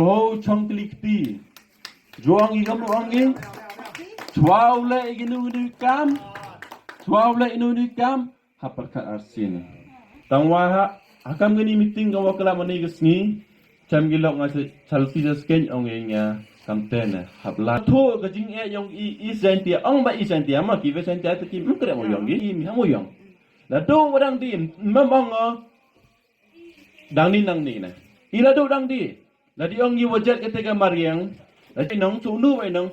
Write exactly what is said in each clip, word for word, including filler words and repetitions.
O chong kli kti. Juang i gam ong i. Chwa u leh i ginu ginu kam. Chwa u leh inu inu kam. Ha pyrkhat arsien. Tang wa ha. Hakam gini meeting ka wa kala mani ka sngi. Cham gi lok nga se chalti ja sken ong i nga. Kam ten hap la. Thu ka jing e yong i i sentia ong ba i sentia ma ki ve sentia te ki mkre mo yong i mi ha mo yong. La do wadang di mem ong o. Dang ni nang ni na. I la do dang di. La di ong i wajet kete ka mariang. La di nong tu nu wai nong.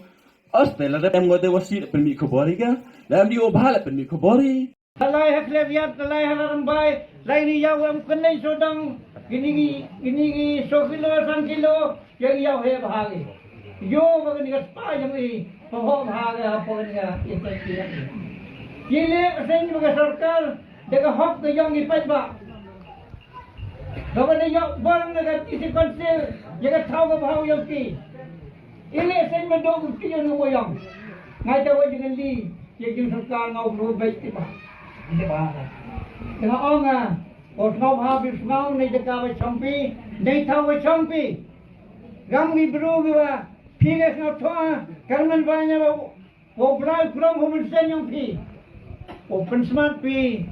Os te la da em ngote wasi la permi khobori ka. La em di obha la permi khobori. Halai ha khleriat, halai ha rambai. Lai ni yau em kenai sodang. Gini gi gini gi so kilo sang kilo. Yang yau he bha gi. Yo ba gini ka spa yang i. Pahok bha ga apa gini ga. Ita kira. Kile sen ba ka sorkar. Deka hok ka yong i pet ba. Kaba ne ïoh bor na ka T C Council, ïa ka thaw ka bhaw ïa ki. Ile sen ma dong ki ïa nu mo ïong. Ngai ta wa jing li, ïa jing sorkar ngau bru bai ti ba. Ti ba. Nga ong nga, o sngau bha bi sngau ne jaka wa chong pi, ne thaw wa chong pi. Gam ngi bru ngi wa, pi ne sngau thoa, karman ba nya wa, Wa Blai khlem hu mynsiem yong phi. U pynsmat phi.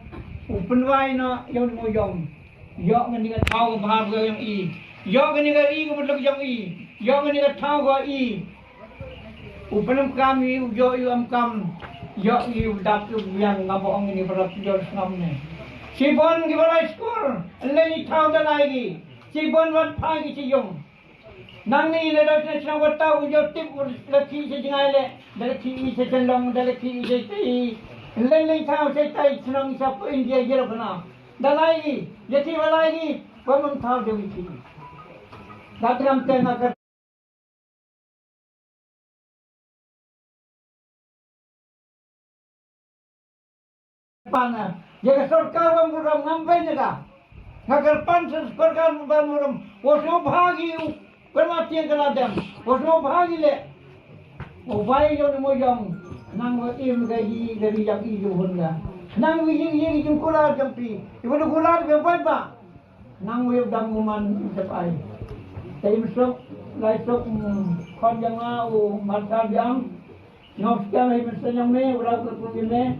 U pynwai noh yong mo yong. Yok ngani ka thaw ka bha ka yong i. Yok ngani ka ri ka bydluk yong i. Yok ngani ka thaw ka i. U pynam kam i u yok i u am kam. Yok i u dap i u biang ngam ong ngani bra phi jor snam ne. Sibon ki barai skor. Lei thaw da lai ki. Sibon wat phai ki si yong. Nang ni le dot ne shnong wa tau jo tip u la ki se jingai le. Da la ki i se chen long, da la ki i se te i. Len len tau se tai shnong sa pu India jero kana. Da lai i, ye ti wa lai i, wa mum tau de wi ki. Da tram te na ka. Pana, ya ka sorkar wa muram ngam bai nega. Nga kar pan sa sorkar wa muram, wa so bhagi u, wa ma tiang kala dem, wa so bhagi le. Wa bai yo ni mo yong, nang wa im ga yi, ga ri yang i yo hun ga. Nang wi yi yi jing kular jam pi, i wa kular be bai ba. Nang wei u dang u man u tep ai. Te im sok, lai sok, mm, khon jong nga u Martha Biang. Nong skem hi mynsiem jong me, u rak u tu me.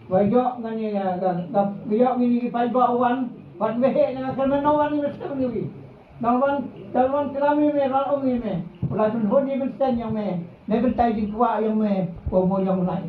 Wa yok ngani, ah, ga, ga, yok ngini ki paidbah u wan. Wan me he, nga kan me nong wan hi mynsiem ni wi. Nong wan, kan wan klam hi me, wan ong hi me. U la dun hun hi mynsiem jong me. Me bentai jingkwah jong me, u mo jong lai.